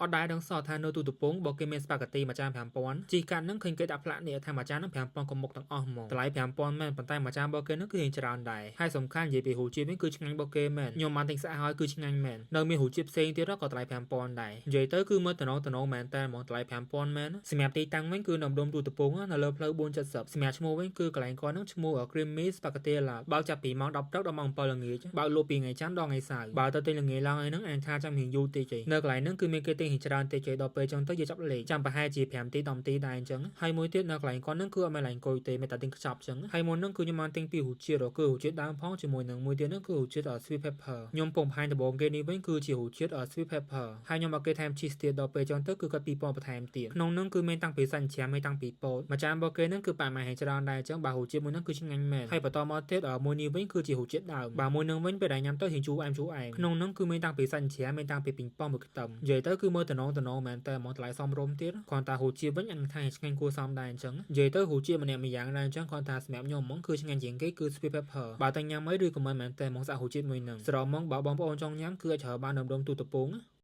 អត់ដែរដឹងសោះថានៅទូតពងបើគេមានស្ប៉ាហ្គាទីមួយចាន5000ជីកាត់ហ្នឹងឃើញគេដាក់ផ្លាកនេះថាមួយចានហ្នឹង5000កុំមុខទាំងអស់ហ្មងតម្លៃ5000មែនប៉ុន្តែមួយចានរបស់គេហ្នឹងគឺរៀងច្រើនដែរហើយសំខាន់និយាយពីរសជាតិវិញគឺឆ្ងាញ់របស់គេមែនខ្ញុំបានទិញសាក់ហើយគឺឆ្ងាញ់មែននៅមានរសជាតិផ្សេងទៀតក៏តម្លៃ5000ដែរនិយាយទៅគឺមើលតំណងតំណងមែនតើហ្មងតម្លៃ5000មែនសម្រាប់ទីតាំងវិញគឺនៅម្ដុំទូតពងនៅលើផ្លូវ470សម្រាប់ឈ្មោះវិញគឺកន្លែងគាត់ហ្នឹងឈ្មោះ Creamy Spaghetti Lab បើកចាប់ពីម៉ោង10ព្រឹកដល់ម៉ោង7ល្ងាចបើកលក់ពីថ្ងៃច័ន្ទដល់ថ្ងៃសៅរ៍បើទៅទិញល្ងាចឡើងអីហ្នឹងអានថាចាំរៀងយូរតិចឯងនៅកន្លែងហ្នឹងគឺមានគេទិញរៀងច្រើនតិចឯងដល់ពេលចឹងទៅយើងចាប់លេខចាំប្រហែលជា5នាទី10នាទីដែរអញ្ចឹងហើយមួយទៀតនៅកន្លែងគាត់ហ្នឹងគឺអត់មានកន្លែងអង្គុយទេមានតែទិញខ្ចប់ចឹងហើយមុនហ្នឹងគឺខ្ញុំបានទិញពីរសជាតិគឺរសជាតិដើមផងជាមួយនឹងមួយទៀតហ្នឹងគឺរសជាតិ sweet pepper ខ្ញុំពងបង្ហាញដំបូងគេនេះវិញគឺជារសជាតិ sweet pepper ហើយខ្ញុំឲ្យគេថែម cheese ទៀតដល់ពេលចឹងទៅគឺគាត់2000បន្ថែមទៀតក្នុងហ្នឹងគឺមានតាំងពីសាច់ច្រាមហើយតាំងពីពោតមួយចានរបស់គេហ្នឹងគឺប៉ាម៉ាហេច្រើនដែរអញ្ចឹងបើរសជាតិមួយហ្នឹងគឺឆ្ងាញ់មែនហើយបន្តមកទៀតមួយនេះវិញគឺជារសជាតិដើមបើមួយហ្នឹងវិញពេលដែលញ៉ាំទៅរៀងជូរអែមជូរអែមក្នុងហ្នឹងគឺមានតាំងពីសាច់ច្រាមមានតាំងពីពីងប៉ោងមួយខ្ទឹមនិយាយទៅគឺមើលតំណងតំណងមែនតើហ្មងតម្លៃសមរម្យទៀតគ្រាន់តែរសជាតិវិញអានថាឆ្ងាញ់គួរសមដែរអញ្ចឹងនិយាយទៅរសជាតិម្នាក់ម្យ៉ាងដែរអញ្ចឹងគ្រាន់តែសម្រាប់ខ្ញុំហ្មងគឺឆ្ងាញ់ជាងគេគឺ sweet pepper បើតែញ៉ាំអីឬក៏មិនមែនតើហ្មងសាក់រសជាតិមួយហ្នឹងសរុបហ្មងបើបងប្អូនចង់ញ៉ាំគឺអាចប្រើបាននៅម្ដុំទូតពង។